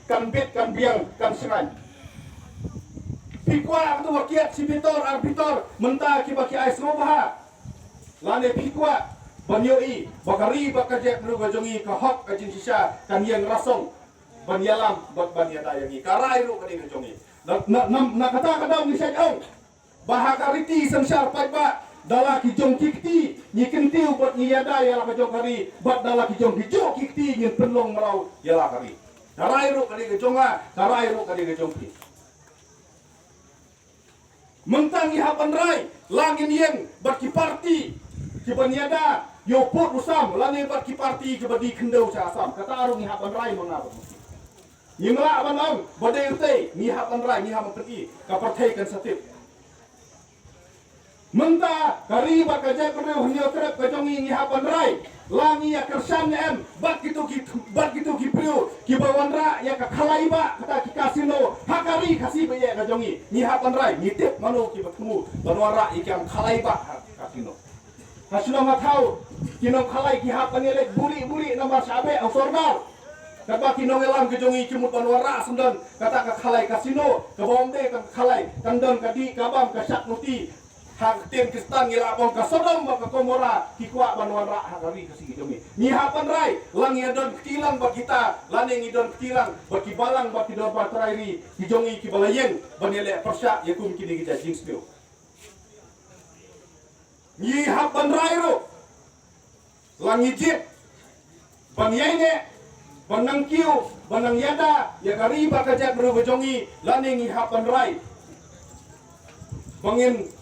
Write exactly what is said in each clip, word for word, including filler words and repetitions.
kan bit, kan biang, kan shngaiñ. Phi kwah katu ba kiad shi bitor ar bitor mynta kiba ki ai sngewbha? Lane phi kwah ban ïohi ba ka ri bad ka jaitbynriew ka jong ngi, ka hok ka jingshisha kan ïeng rasong ban ïalam bad ban ïada ïa ngi? Ka rai ruh ka dei ka jong ngi. Na, na, na, na kata ka daw ngi shait ong ba ha ka riti synshar paidbah, da la ki jong ki kti ngi kyntiew bad ngi ïada ïa la ka jong ka ri, bad da la ki jong ki jong ki kti ngin pynlong mraw ïa la ka ri. Ka rai ruh ka dei ka jong nga, ka rai ruh ka dei ka jong phi. Mynta ngi hap ban rai, la ngin ïeng bad ki parti kiban ïada ïa u pud u sam, lane bad ki parti kiba die khyndew sha Assam. Kata ruh ngi hap ban rai ma nga bad ma phi. Ngim lah ban ong ba dei utei, ngi hap ban rai, ngi hap ban pyni, ka pyrthei kan sa tip. Mynta ka ri bad ka jaitbynriew Hynñiewtrep ka jong ngi, ngi hap ban rai, la ngi ïa kyrshan ne em bad kito ki, bad kito ki briew kiba wanrah ïa ka khalai bah, kata ki casino ha ka ri Khasi ba ïa ka jong ngi. Ngi hap ban rai, ngi tip mano kiba thmu ban wanrah ïa ki kam khalai bah ha casino. Ha shnong ha thaw ki nongkhalai ki hap ban ïaleit buri buri namar sha beh u sordar. Katba ki nongïalam ki jong ngi ki mut ban wanrah syndon kata ka khalai casino kaba ym dei tang khalai, kan don ka dih ka bam ka shad luti. Ha ka ktien Khristan ngi lah ban ong ka Sodom bad ka Gomorrah ki kwah ban wanrah ha ka ri Khasi ka jong ngi. Ngi hap ban rai, la ngi don kti lang bad kita lane ngi don kti lang bad ki balang bad ki dorbar trai ri ki jong ngi kiba la ïeng ban ïaleh pyrshah ïa kum kine ki jait jingsniew. Ngi hap ban rai ruh, la ngi jied ban ïaineh, ban nang kiew, ban nang ïada ïa ka ri bad ka jaitbynriew ka jong ngi, lane ngi hap ban rai ba ngin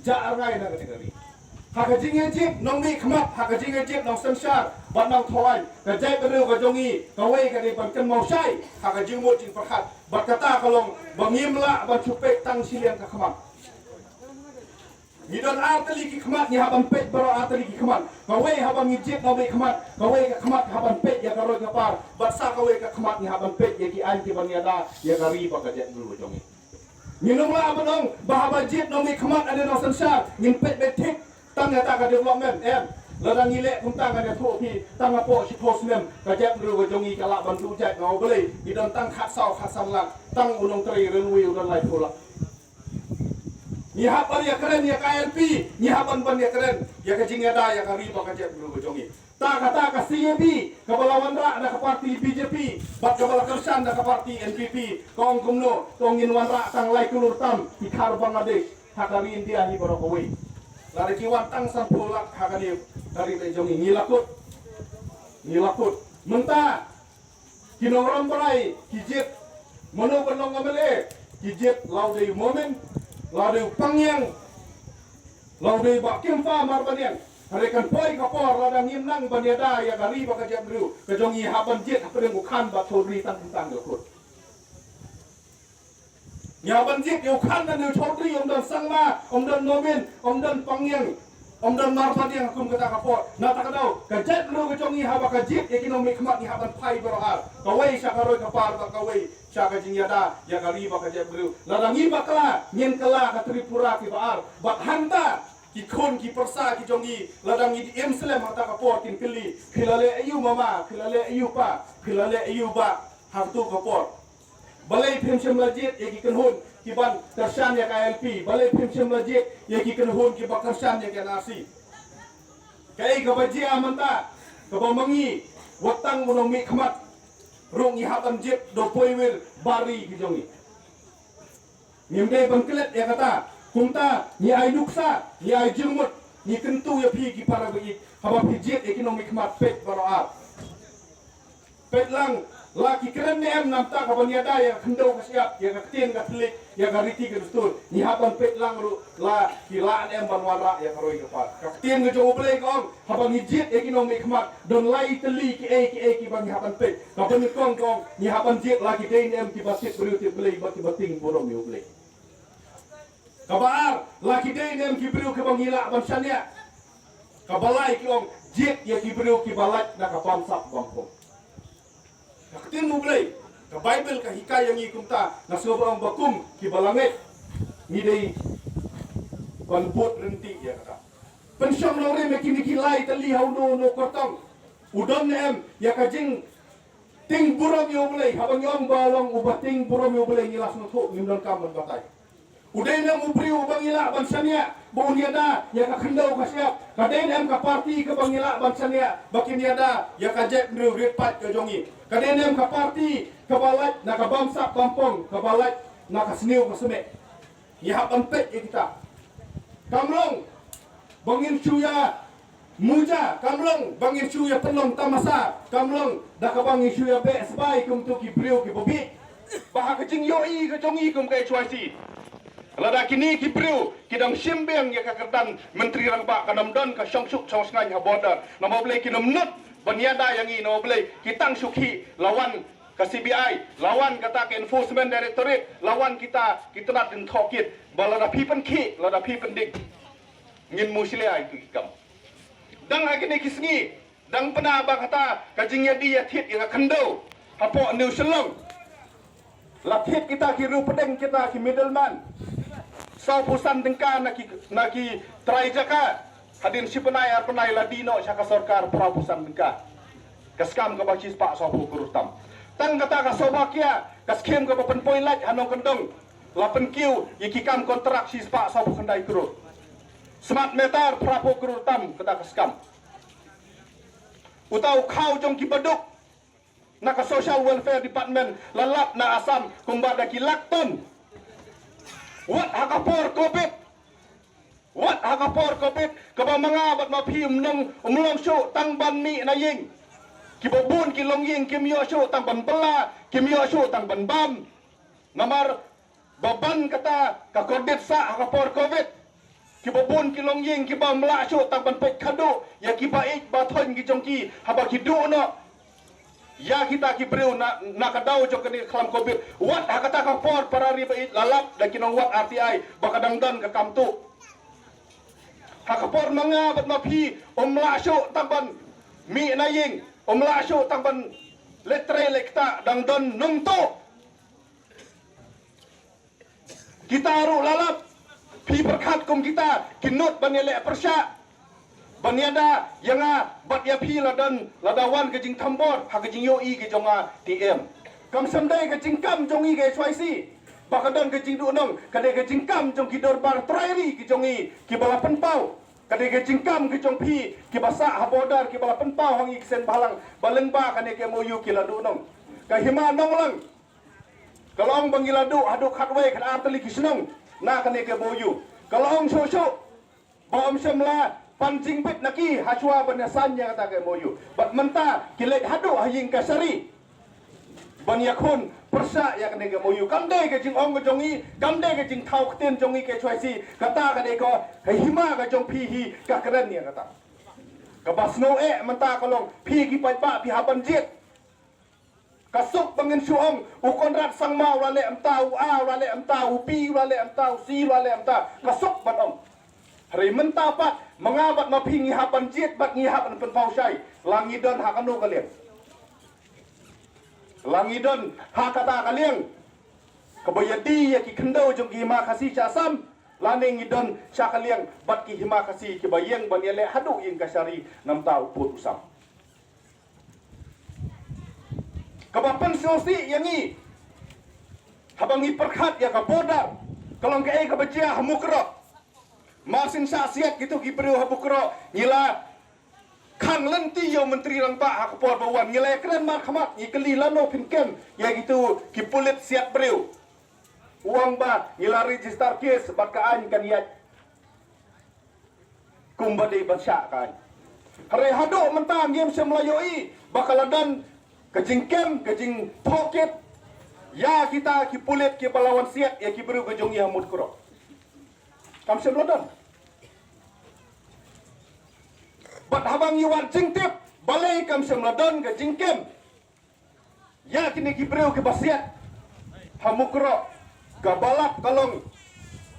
jah rngai na kata ka ri. Ha ka jingïajied nongmihkhmat, ha ka jingïajied nongsynshar bad nongthaw aiñ, ka jaitbynriew ka jong ngi kawei ka dei ban kynmaw shai ha ka jingmut jingpyrkhat. Bad kata ka long ba ngim lah ban shu peit tang shiliang ka khmat. Ngi don ar tylli ki khmat, ngi hap ban peit baroh ar tylli ki khmat. Kawei haba ngi jied nongmihkhmat, kawei ka khmat hap ban peit ïa ka roi ka par, bad sa kawei ka khmat ngi hap ban peit ïa ki aiñ kiban ïada ïa ka ri bad ka jaitbynriew jong ngi. Ngin ym lah ban ong ba haba jied nongmihkhmat lane nongsynshar ngin peit beit thik tang ïa kata ka development, em. Lada ngi leh kumta, ngan ïathuh ïa phi, tang hapoh shiphew snem ka jaitbynriew ka jong ngi ka lah ban duh jait, nga ong balei, ngi don tang khatsaw khatsan lak, tang u nongtrei railway u don laiphew lak. Ngi hap ban ïakren ïa ka I L P, ngi hap ban ban ïakren ïa ka jingïada ïa ka ri bad ka jaitbynriew ka jong ngi. Ta kata ka C A B kaba la wanrah da ka parti B J P bad kaba la kyrshan da ka parti N P P, ka ong kumno, ka ong ngin wanrah tang lai klur tam ki khar Bangladesh ha ka ri India hi baroh kawei. Lada ki wan tang sanphew lak ha kane ka ri ka jong ngi, ngi la kut. Ngi la kut. Mynta ki nongrim brai ki jied, mano ban long M L A, ki jied la u dei u Momin, la u dei u Pangiang, la u dei Bah Kimpa Marbaniang. Hynrei kan poi ka por lada ngim nang ban ïada ïa ka ri bad ka jaitbynriew ka jong ngi, hap ban jied hapdeng u Khan bad Chaudhry tang tang ka kut. Ngi hap ban jied ïa u Khan lane u Chaudhry, ym don Sangma, ym don Momin, ym don Pangiang, ym don Marbaniang ha kum kata ka por. Na kata ka daw ka jaitbynriew ka jong ngi haba ka jied ïa ki nongmihkhmat ngi hap ban phai baroh ar, kawei sha ka roi ka par bad kawei sha ka jingïada ïa ka ri bad ka jaitbynriew. Lada ngi bakla, ngin kylla ka Tripura kiba ar. Bad hangta ki khun ki pyrsa ki jong ngi, lada ngi im slem ha kata ka por, kin kylli, phi la leh aïu mama, phi la leh aïu pa, phi la leh aïu bah ha katu ka por? Balei phim shym la jied ïa ki kynhun kiban kyrshan ïa ka I L P? Balei phim shym la jied ïa ki kynhun kiba kyrshan ïa ka N R C? Kaei kaba jia mynta kaba ma ngi, wat tang u nongmihkhmat ruh ngi hap ban jied da u poiwir bar ri ki jong ngi. Ngim dei ban klet ïa kata. Kumta ngi ai nuksa, ngi ai jingmut, ngi kyntu ïa phi ki para baieit, haba phi jied ïa ki nongmihkhmat, peit baroh ar. Peit lang, la ki kren ne em na bynta kaban ïada ïa ka khyndew ka shyiap, ïa ka ktien ka thylliej, ïa ka riti ka dustur. Ngi hap ban peit lang ruh la ki lah ne em ban wanrah ïa ka roi ka par. Ka ktien ka jong U Blei ka ong, haba ngi jied ïa ki nongmihkhmat, don lai tylli kiei kiei kiba ngi hap ban peit. Kaba nyngkong ka ong, ngi hap ban jied la ki dei ne em kiba tip briew tip Blei bad kiba tieng burom ïa U Blei. Kaba ar, la ki dei ne em ki briew kiba ngi lah ban shaniah. Kaba lai ki ong, jied ïa ki briew kiba lait na ka bamsap bamphom. Ka ktien U Blei, ka Baibl ka hikai ïa ngi kumta, nga sngewbha ong ba kum kiba la ngeit ngi dei ban bud ryntih ïa kata. Pynshong nongrim ïa kine ki lai tylli ha uno uno kyrtong. U don ne em ïa ka jing Tieng burom ïa U Blei, haba ngi ong ba long uba tieng burom ïa U Blei ngi la sngewthuh ngim donkam ban batai. U dei ne em u briew uba ngi lah ban shaniah ba un ïada ïa ka khyndew ka shyiap? Ka dei ne em ka parti kaba ngi lah ban shaniah ba kin ïada ïa ka jaitbynriew rit paid ka jong ngi? Ka dei ne em ka parti kaba lait na ka bamsap bampong, kaba lait na ka sniew ka smiej? Ngi hap ban peit ïa kita. Kam long ba ngin shu ïa muja, kam long ba ngin shu ïa pynlong tamasa, kam long da kaba ngin shu ïa beh sbai kum tu ki briew kiba bieit. Ba ha ka jingïohi ka jong ngi kum ka H Y C, lada kine ki briew ki dang shim biang ïa ka kyrdan Myntri Rangbah, kan ym don ka shongsuk shongsngain ha border. Namar balei kin ym nud ban ïada ïa ngi? Namar balei ki tang shu khih, la wan ka C B I, la wan kata ka Enforcement Directorate, la wan kita ki tnat kynthoh kit, ba lada phi pynkhih, lada phi pyndik, ngin mushlia ïa ki kam. Dang ha kine ki sngi, dang pynah ba kata ka jingïadie ïathied ïa ka khyndew hapoh New Shillong. La thied kita ki riewpdeng, kita ki middleman. Sawphew san tyngka na ki, na ki trai jaka. Hadien shi bnai ar bnai la die noh sha ka sorkar phraphew san tyngka. Ka skam kaba shispah sawphew klur tam. Tang kata ka Saubhagya, ka skim kaba pynpoi light ha nongkyndong, la pynkiew ïa ki kam kontrak shispah sawphew khyndai klur. Smart meter phraphew klur tam kata ka skam. Uta u khaw jong ki baduk na ka Social Welfare Department la lap na Assam kumba da ki lak ton. Wat ha ka por covid, wat ha ka por covid, kaba ma nga bad ma phi ym long, ym long shuh tang ban mih na ïing. Kiba bun ki longïing kim ïoh shuh tang ban bylla, kim ïoh shuh tang ban bam. Namar ba ban kata ka kordit sah ha ka por covid, kiba bun ki longïing kiba ym lah shuh tang ban peit khadduh ïa kiba ïeit ba thoiñ ki jong ki haba ki duh noh ïa kita ki briew na, na ka daw jong kane ka khlam covid. Wat ha kata ka por, para ri ba ïeit, la lap da ki nongwad R T I ba ka dang don ka kam tuh. Ha ka por ma nga bad ma phi ym lah shuh tang ban mih na ïing, ym lah shuh tang ban leit trei leit ktah, dang don nongtuh. Kita ruh la lap, phi pyrkhat kum kita, ki nud ban ïaleh pyrshah, ban ïada ïa nga bad ïa phi la don, lada wan ka jingthombor ha ka jingïohi ka jong nga, T M. Kam shym dei ka jingkam jong ngi ka H Y C ba ka don ka jingduhnong, ka dei ka jingkam jong ki dorbar trai ri ki jong ngi kiba la pynpaw. Ka dei ka jingkam ka jong phi kiba sah ha border kiba la pynpaw ha ngi ki seng bhalang ba lyngba kane ka M O U ki la duhnong. Ka hima Nonglang, ka long ba ngi la duh haduh khatwei khatar tylli ki shnong na kane ka M O U. Ka long shuh shuh ba ym shym la pan jingbit na ki hashwa ban ïasain ïa kata ka M O U. Bad mynta ki leit haduh ha ïing kashari ban ïakhun pyrshah ïa kane ka M O U. Kam dei ka jingong ka jong ngi, kam dei ka jingthaw ktien jong ngi ka H Y C. Kata ka dei ka hima ka jong phi hi, ka kren ïa kata. Kaba sngewsih mynta ka long phi ki paidbah phi hap ban jied. Ka suk ba ngin shu ong, u Conrad Sangma u la leh mynta, u A u la leh mynta, u B u la leh mynta, u C u la leh mynta. Ka suk ban ong. Hynrei mynta pat ma nga bad ma phi ngi hap ban jied bad ngi hap ban pynpaw shai. La ngi don ha kano ka liang? La ngi don ha kata ka liang kaba ïadie ïa ki khyndew jong ki hima Khasi sha Assam, lane ngi don sha ka liang bad ki hima Khasi kiba ïeng ban ïaleh haduh ïing kashari na bynta u pud u sam? Kaba pynsngewsih ïa ngi, haba ngi pyrkhat ïa ka border, ka long kaei kaba jia ha Mukroh. Mar syn shah siat kito ki briew ha Mukroh, ngi la khang lynti ïa u Myntri Rangbah ha ka por ba wan, ngi la ïakren markhmat, ngi kylli lano phin kem ïa kito ki pulit siat briew. U ong ba ngi la register case bad ka aiñ kan ïaid kumba dei ban shah ka aiñ. Hynrei haduh mynta ngim shym la ïohi ba ka la don ka jingkem, ka jingthoh kit ïa kita ki pulit kiba la wan siat ïa ki briew ka jong ngi ha Mukroh. Kam shym la don. Bad haba ngi wad jingtip, balei kam shym la don ka jingkem ïa kine ki briew kiba siat ha Mukroh? Kaba lap ka long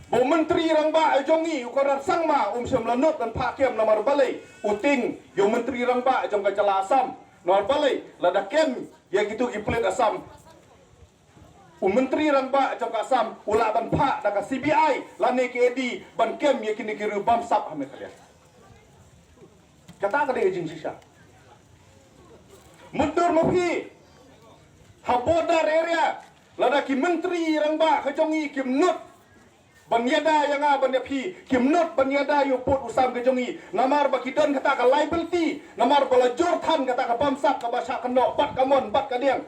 ba u Myntri Rangbah jong ngi u Conrad Sangma um shym la nud ban phah kem. Namar balei? U tieng ïa u Myntri Rangbah jong ka jylla Assam. Namar balei? Lada kem ïa kito ki pulit Assam, u Myntri Rangbah jong ka Assam u lah ban phah da ka C B I lane ka E D ban kem ïa kine ki riew bamsap ha Meghalaya. Kata ka dei ka jingshisha. Mutdur ma phi, Ha border area, lada ki myntri rangbah ka jong i kim nud ban ïada ïa nga ban ïa phi, kim nud ban ïada ïa u pud u sam ka jong i, namar ba ki don kata ka liability, namar ba la jur than kata ka bamsap kaba shah kynnoh bad ka mon bad ka diang.